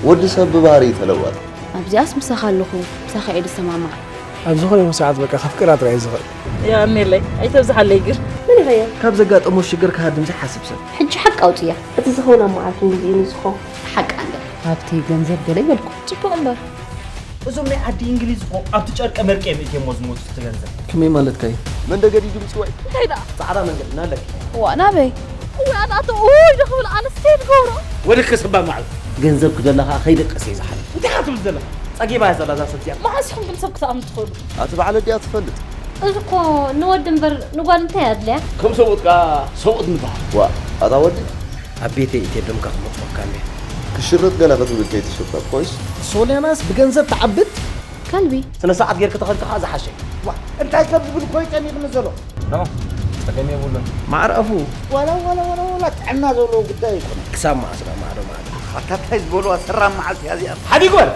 ወዲ ሰብ ብባህሪ ተለዋጥ። ኣብዚኣስ ምሳኻ ኣለኹ፣ ምሳኻ እየ ዝሰማማዕ። ኣብ ዝኾነ ይኹን ሰዓት በቃ ከፍቅራ ጥራይ እዩ ዝኽእል። የቐንየለይ፣ ኣይተብዝሓለይ ግን። መን ኢኸዮ? ካብ ዘጋጠሞ ሽግር ክሃድም ዘይሓስብ ሰብ። ሕጂ ሓቂ ኣውፅያ። እቲ ዝኸውን ኣብ መዓልቱ ንዚኡ ንዝኾ። ሓቂ ኣንደ ሃብቲ ገንዘብ ገለ ይበልኩ። ጽቡቕ እምበር። እዞም ናይ ዓዲ እንግሊዝ እኮ ኣብቲ ጨርቀ መርቀ እዮም እትሞ ዝሞቱ እቲ ገንዘብ። ከመይ ማለትካ እዩ? መንደገዲ ድምፂ ዋይ እንታይ ደኣ? ፃዕዳ መንገድ እናለክ ዋ ናበይ? እወ ኣነ ኣቶ ኡይ ደኽብል ኣነ ስቴድ ገብሮ። ወደ ክስባ መዓል ገንዘብ ክደለኻ ከይደቀስ እየ ዝሓል። እንታይ ኢኻ ትብል ዘለኻ? ጸጊባ እያ ዘላ እዛ ሰብ እዚኣ። መዓስ ኢኹም ግን ሰብ ክትኣምኑ ትኽእሉ? ኣቲ በዓል ኣዲኣ ትፈልጥ። እዚ እኮ ንወዲ እምበር ንጓል እንታይ ኣድልያ? ከም ሰብኡት ከኣ ሰብኡት ንበሃል። ዋ ኣታ ወዲ ኣብ ቤተይ እትየ ደምካ ክመጽወካ እንደ ክሽርጥ ገለ ክትብል ከይትሽርጠጥ ኮይስ ሶልያናስ ብገንዘብ ትዓብድ። ከልቢ ስነ ስርዓት ጌርክ ተኸልካ ከኣ ዝሓሸ። እንታይ ከም ዝብል እኮ ይጨኒቕኒ ዘሎ። ኖ ጸገም የብሉን። ማዕረፉ ዋላ ዋላ ዋላ ዋላ ጥዕና ዘለዎ ጉዳይ ኣይኮነን። ክሳብ መዓስ ዶ ማዕረ ማለት ኣታ እንታይ ዝበልዋ ሰራም መዓልቲ እያ እዚኣ። ሓዲጎን